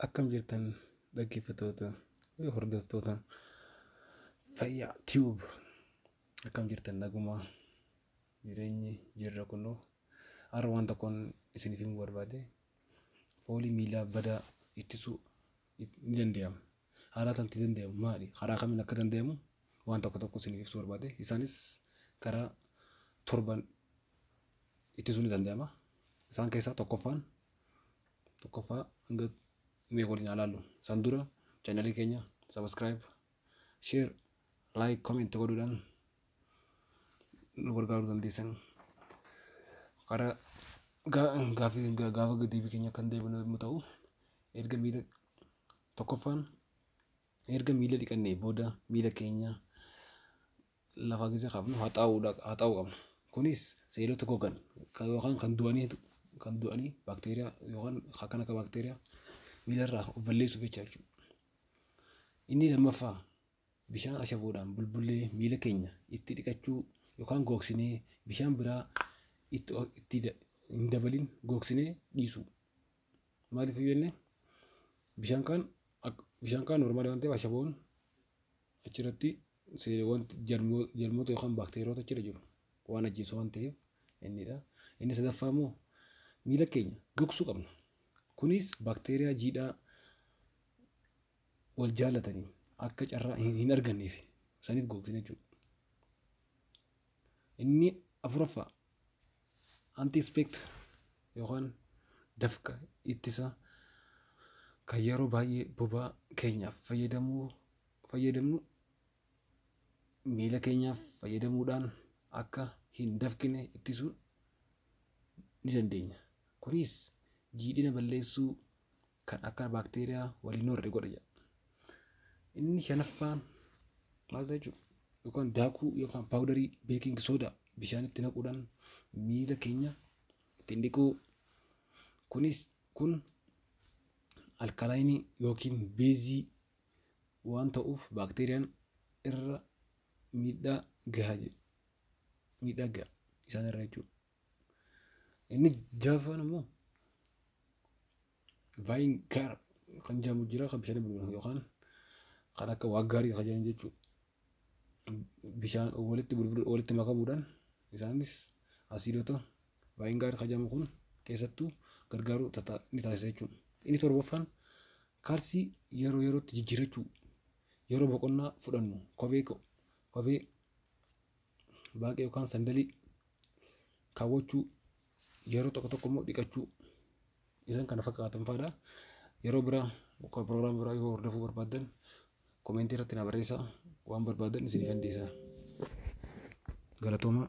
Akkam jirtan dhaggeeffattoota, hordoftoota Fayyaa Tube, akkam jirtan? Nagumaa? Jireenyi jirra. Kunoo har'a waan tokkoon isiniif himuu barbaade. Foolii miilaa badaa ittisuu ni danda'ama. Haala itti danda'amu maali? Karaa kamiin akka danda'amu waan tokko tokko isiniif ibsuu barbaade. Isaanis karaa torban ittisuu ni danda'ama. Isaan keessaa tokkoffaa hanga mee waliin haa ilaallu. Isaan dura chaanalii keenya subscribe, share, like, comment godhuudhaan nu gargaaruu dandeessan. Karaa gaafii gaafa deebii keenya kan deebinu yommuu ta'u, erga miila tokkoffaan erga miila dhiqannee booda miila keenya lafa keessa kaafnu haxaa'uu qabna. Kunis seelota gogan yookaan kan du'anii baakteeriyaa yookaan kan akka baakteeriyaa miilarraa of balleessuuf jecha jechuudha. Inni lammaffaa, bishaan ashaboodhaan bulbullee miila keenya itti dhiqachuu yookaan googsinee bishaan biraa itti hin dabalin googsinee dhiisuu. Maaliif jenne, bishaan kaan normal waan ta'eef, ashaboon achirratti wanti jarmoota yookaan baakteeriyoota achirra jiru waan ajjeesu waan ta'eef innidha. Inni sadaffaa immoo miila keenya gogsuu qabna. Kunis baakteeriyaa jiidhaa wal jaallatanii akka carraa hin arganneef saniif gogsina jechuudha. Inni afuraffaa, antiseptic yookaan dafqa ittisa kan yeroo baay'ee bobaa keenyaaf fayyadamnu miila keenyaaf fayyadamuudhaan akka hin dafqine ittisuu ni dandeenya. Kunis jiidhina balleessuu kan akka baakteeriyaa waliin horre godha jedha. Inni shanaffaan maal ta'a jechuudha? Yookaan daakuu yookaan powderii baking soda bishaanitti naquudhaan miila keenya ittiin dhiquu. Kunis kun alkaline yookiin beezii waan ta'uuf baakteeriyaan irra miidhaa gaha jedhu. Miidhaa gaha isaan irra jechuudha. Inni ja'affaan immoo vinegar kan jedhamu jira, kan bishaan bulbulamu yookaan kan akka waaggaarii kan jedhan jechuudha. Bishaan walitti bulbulu, walitti makamuudhaan isaanis asiidota vinegar kan jedhamu kun keessattuu gargaaru ni taasisa jechuudha. Inni torbaffaan, kaalsii yeroo yerootti jijjiirachuu, yeroo boqonnaa fudhannu kophee baaqee yookaan sandalii kaawwachuu, yeroo tokko tokko immoo dhiqachuu, isaan kana fakkaatan fa'aadha. Yeroo biraa piroogiraama biraa yoo hordofuu barbaaddan commentii irratti na barreessaa, waan barbaaddan isiniif dandeessa. Galatoomaa.